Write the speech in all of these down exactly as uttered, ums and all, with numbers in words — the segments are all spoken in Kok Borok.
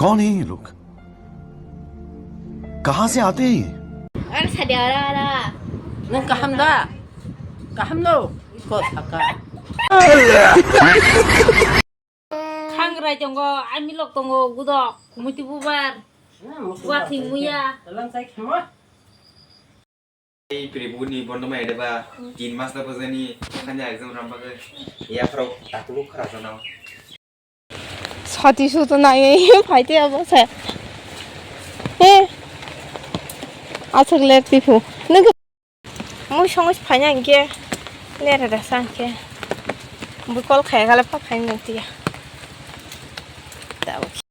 कौन है ये लोग? कहाँ से आते हैं ये? Ar sadi ara ara. Nang kaham da? Kaham no? Iko saka. Khangrai tongo, amilok tongo, gudok, kumuti bubar, wathing muya. Ei pribuni bondo mai deba, tin mas da bajani, khanya exam ram bagwi. Ya kharo takulu khara jana. Sati suto nai phaite abo se. He. Aswk ler tipu. Nung mui songwi phaina hinkhe ler da sa hinkhe. Bui call khaya gale pha phaina nang tiya. Tabuk.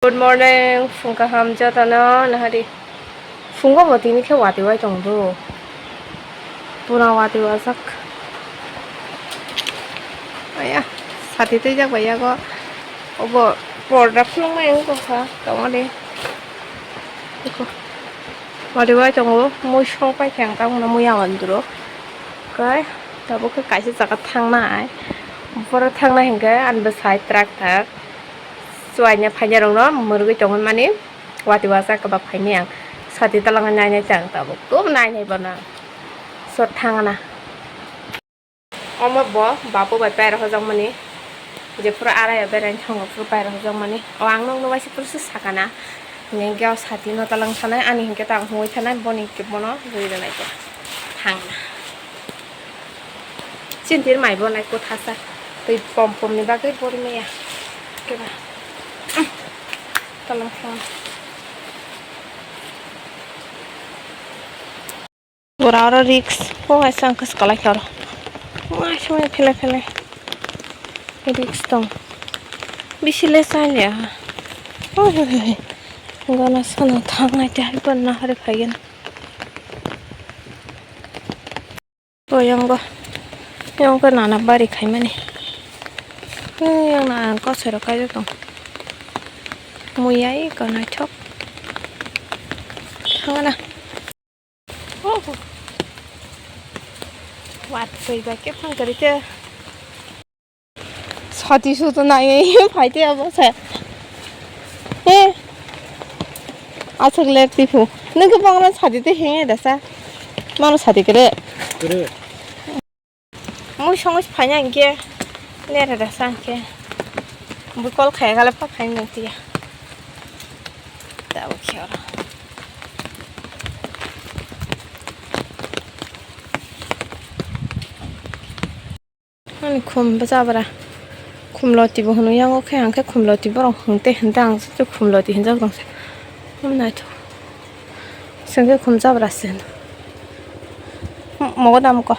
Good morning, phung kaham jotono nahari. Phungo bo tini khe watwi wai tong do. Pura watwi wajak. Aya, sati twijak bai yago. Obo porda phulungmai wngkha, tongmani. Eko. Watwi wai tongo, mui song pai khe ang tabukno mui ya andro. Kai, tabuk khe kaisa jaga thangnai. Boro thangnai hinkhe ani bwsai trak tak. Chuaina phainai rokno mwrwgwi tongwi mani watwi wasa kwbak phainai ang. Sati twlangwi nainai tang tabuk. Tum nainai bono. So thangna. Omo bo babu bai paira hojak mani. Jephuru araio beraini thango phuru paira hojak mani. O ang nokno waisa phuru se sakana. Hinkhe o sati no twlang sanai ani hinkhe tang hungwi thanai boni hinkhe bono rwi rwnai khe thangna. Chintir mai bo nai kwthasa twi pom pom ni bagwi bori maya keba tolong kha. Bora oro risk ko hai sang kas kalai karo. Mai sumai phele phele risk tong bisi le sanya. Oi oi oi. Gana sana thang nai te hai ban na hare phaigen. Boyongo, yongkhe nana bari khaimani. Yang nana kosoi rok kaijak tong. Muya eko naithok. Thangana. Oho. Wat koi ba ke phang kari te. Sati suto nai phaite abo se. He. Aswk ler tipu. Nung khe bangla sati te henge dasa. Mano sati kere. Kere. Mui songwi phaina hinkhe ler dasa hinkhe. Bui call khaya gale pha phaina nang tiya. Tabuk khe oro. Ani khum bwsa bwra. Khum loti bo hwnwi yango khe, ang khe khum loti borok hwnkhe hwnkhe ang se khum loti hwnjak rwngse. Naithok. Chwng khe khum jabra se hwno. Mogo dam ko.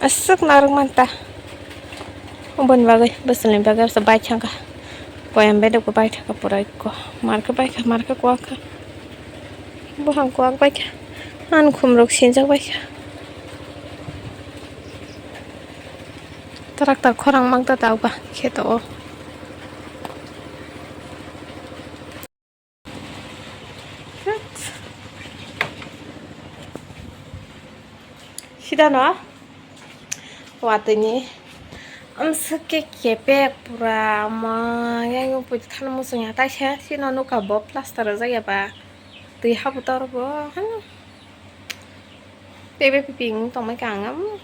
Aswk narwk man ta. Oboni bagwi bwswlni bagwi asa bai thangkha. Koyam bedok bo bai thangkha pura ikko. Mar khe bai kha, mar khe kuak kha. Buphang kuak bai kha. Ani khum rok sinjak bai kha. Tractor khorang mang ta tauba kheto o. Sida no watwi ni amswk khe kepek pura ma yang pui than muchung ya taisa sino nukha bo plaster rwjak ya ba twi habu tor bo. Pebe piping tongmai ka ang, um,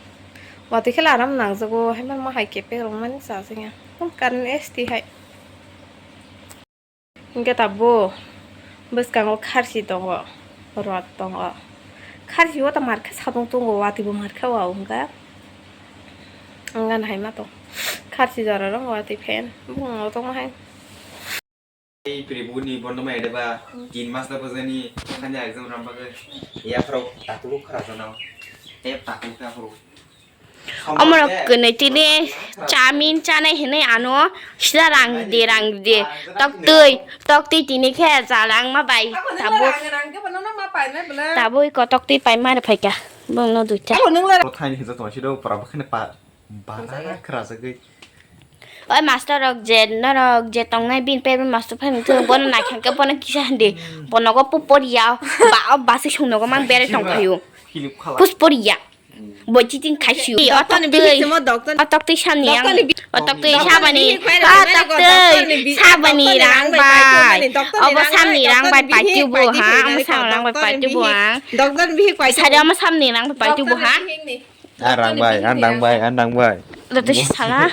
watwi khe aram nangjago, hai ma hai kepek rwmani chajak ya, um, current S T hai. Hwnkhe tabuk bwskango kharchi tongo, rot tongo, kharchi o ta mar khe satung tongo, watwi bo mar khe o wngkha, wngkha hai ma tong, kharchi jora rok watwi fan bwkhwngo tongma hai. Ei pribuni bondo mai deba, tin mas da bajani, khanya exam ram bagwi. Ya khoro takulu khara jana. Ei takulu kha khoro. Omorok kwnwi tini chowmin chanai hinwi ano sida rang di, rang di. Tok twi, tok twi tini khe jalang ma bai. Tabuk, tabuk iko tok twi pai ma rw phaikha. Bongno duita. Thai ni hijak tong sido pura bwkhani pa. Bara khwrajagwi. Oi master rok je norok je tongnai bini pebeng master phai nung thung bono naithang khe bono kisa hindi. Hmm. Bono go pu poriya ba o basi sung nogo mang berai tong phaio. Hilip khala. Pus poriya. Hmm. Bo chiting khai siyo. Doctor ni otok twi. Bihik simo doctor ni. Otok twi sani yang. Doctor ni bi- O tok twi sabani, o tok twi sabani rang bai. Obo samni rang bai paitu bo ha, omo samni rang bai paitu bo ang. Doktor bihik pai. Sari omo samni rang bai paitu bo ha. Ang rang bai, ang rang bai, ang rang bai. Doktor si sala.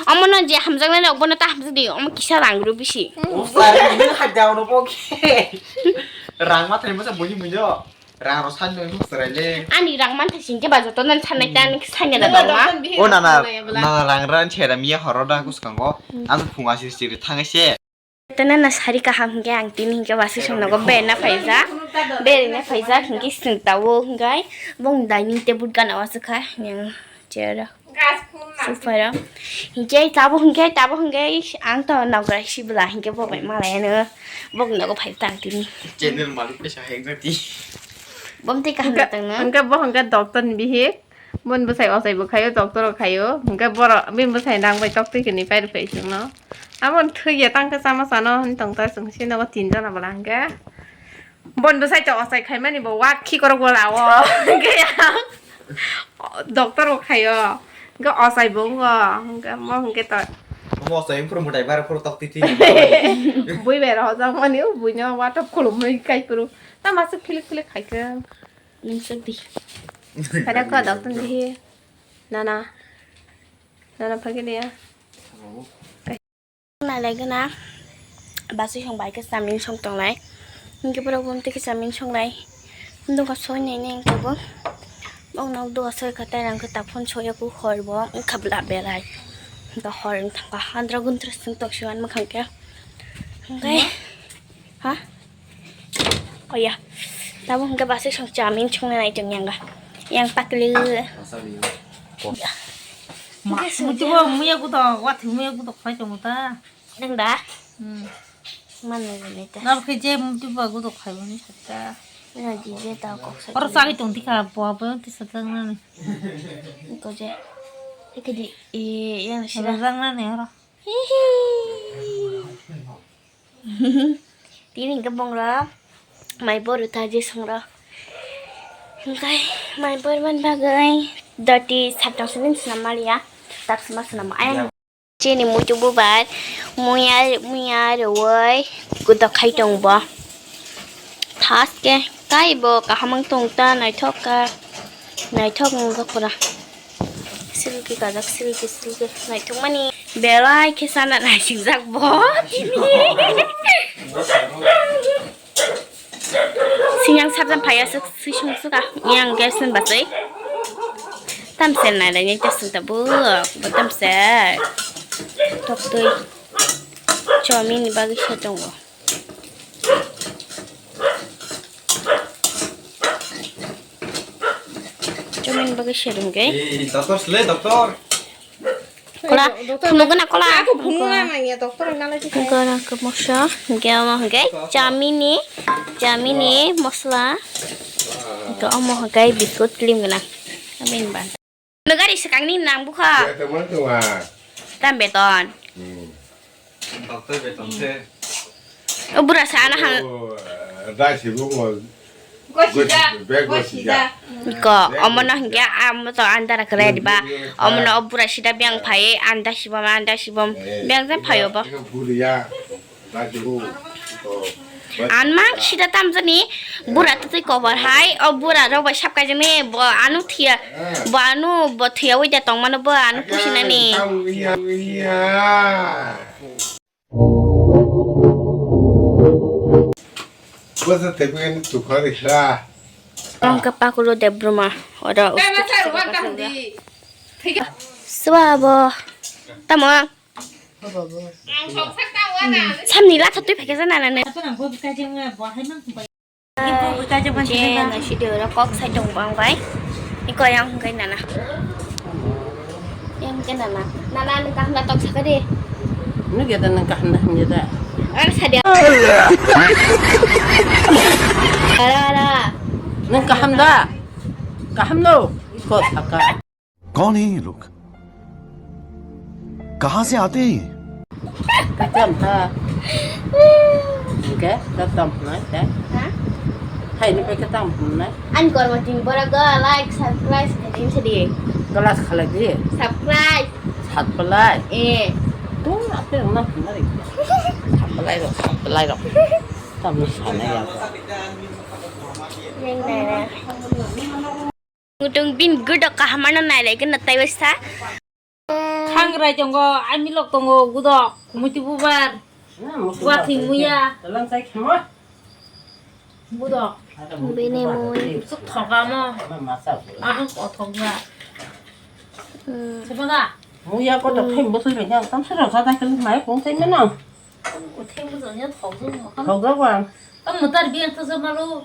Omo no je hamjaknai rok bono ta hamjak di, omo kisa rang ru bisi. Rang ma thai masa boni muyo. Rang rok sani nang chwrai le. Ani rang man thai sing ke ba joto nan sanai ta ani sanya da ba. O nana, nana rang ran chera miya horo da kuskango. Ang phung asi siri thangai se. Tena na sari kaham hingke ang tini hingke wasi song nogo berna phaijak. Berna phaijak hingke sing tawo hingke bong dining table gana wasi kha yang chair. Sufara. Hingke tabo hingke tabo hingke ang to nograi sibla hingke bo bai malai ano bok nogo phai tang tini. Channel malik pesa hek jati. Bom tei kaham tang na. Hingke bo hingke doctor ni bihik. Bon bwsai osai bo khayo doctor o khayo. Hingke boro bin bwsai nang bai tok twi kini pai rwphai singno. Abo thwi ya tang khe chama sano hin tong ta sung sino tin jona bwla hingke. Bon bwsai to osai khaimani bo wak khikorok bo lawo. Hingke ang doctor bo khayo. Hingke osai bo wngo. Hingke mo hingke to. Mo osai phuru mutai bar phuru tok titi. Bui bai rohojak mani o bui no watap khulumui kai phuru. Ta masuk philik philik khaikhe. Nung suk di. Kada ko doctor di. Nana. Nana phagi dia. Nalaigena. Basui song bai khe chamin song tongnai. Hingke borok bo tei khe chamin songnai. Doga soi nai neng tabuk. Bokno doga soi kha tai rang khe taphon soya ku hor bo wngkha bla belai. Da hor wngkha handra guntra song tok siwan mwkhang khe. Hingke. Ha? Oh ya. Tabuk hingke basui song chamin songnai nai tong yang ga. Yang pakli. Ma, muti bo muya gudo, wathi muya gudo khai tongo ta. Nang da? Hmm. Mano ni ta. Nang khe je muti bo gudo khai boni sakta. Na di je ta kok sa. Oro sagi tong tika bo bo ti sa tang na ni. Ko je. Ike di e yang sira. Rang na ni oro. Hihi. Tini hingke bongrok mai boru ta je songrok. Hingke mai bor man bagwi dati satong sini swnam maliya. Tak sima swnam ayang. Chini muitu bubar muya muya rwui kutok khai tong bo. Thaske kai bo kaham wng tong ta naithok ka. Naithok wng kha pura. Silki kajak, silki, silki. Naithok mani. Belai khe sana naisingjak bo. Sinyang sarjam phaiya suk, sisung suka. Yang gas ni basai. Tamsel nai nai ni tasung tabuk. Bo tamsel. Tok tui. Chomin ni bagwi se tongo. Chomin bagwi serung ge. Eh, doctor sile, doctor. Kola, phunuk gana kola. Aku phunuk gana ya, doctor nalai di. Gana ke mosa, ge ama ge, chamini, chamini mosla. Ge ama ge biscuit klim gana. Amin ban. Nugari sekang ni nang bukha. Ya, teman tuan. Tam beton. Hmm. Doctor beton se. O bura sana hang. Oh, dai si bu mo. Gosida, bag gosida. Ko, omo no hingke amo to andara kre diba. Omo no o bura sida biang phai, anda sibom, anda sibom. Biang jan phai obo. Buria. An mang sida tamjani bura twtwi kobar hai, o bura rok bai sap kaijakni bo ano thia, bo ano bo thia oi da tongmano bo ano pusinani. Ang khe Pakulo Debbarma, oro. Swa bo. Tamo. Samni latha twi phaikhe jana nane. Je na sidi oro kok sai tong bang bai. Iko yang hwnkhe nana. Yang hwnkhe nana. Nana nwng kaham da tok sakha de. Nwng ya da nwng kaham da hamya da. Ar sadia. Ara ara. Nwng kaham da. Kaham no. Iko saka. कौन है ये लोग? कहां से आते हैं ये? Katam ha. Oke, katam na, ya. Ha? Hai ni pe katam na. An kormo tin bora go like subscribe khatin sidi. Kelas khala di. Subscribe. Apply. Eh. Tu apa yang nak kena ni? Apply lo, apply lo. Kamu sana ya. Mutung bin gudok kahamano nailai kena taiwasa. Khangrai tongo, amilok tongo, gudok, kumuti bubar. Wathing muya. Talang sai khemo. Budok. Bini mui. Suk thokamo. Ahang kothok ya. Hmm. Sebaga. Muya kothok thim bosoi bini ang tam sura sa da kali mai kong sai mano. Thim bosoi ya thok jong. Thok jong bang. Ang mutar biang thok jong malu.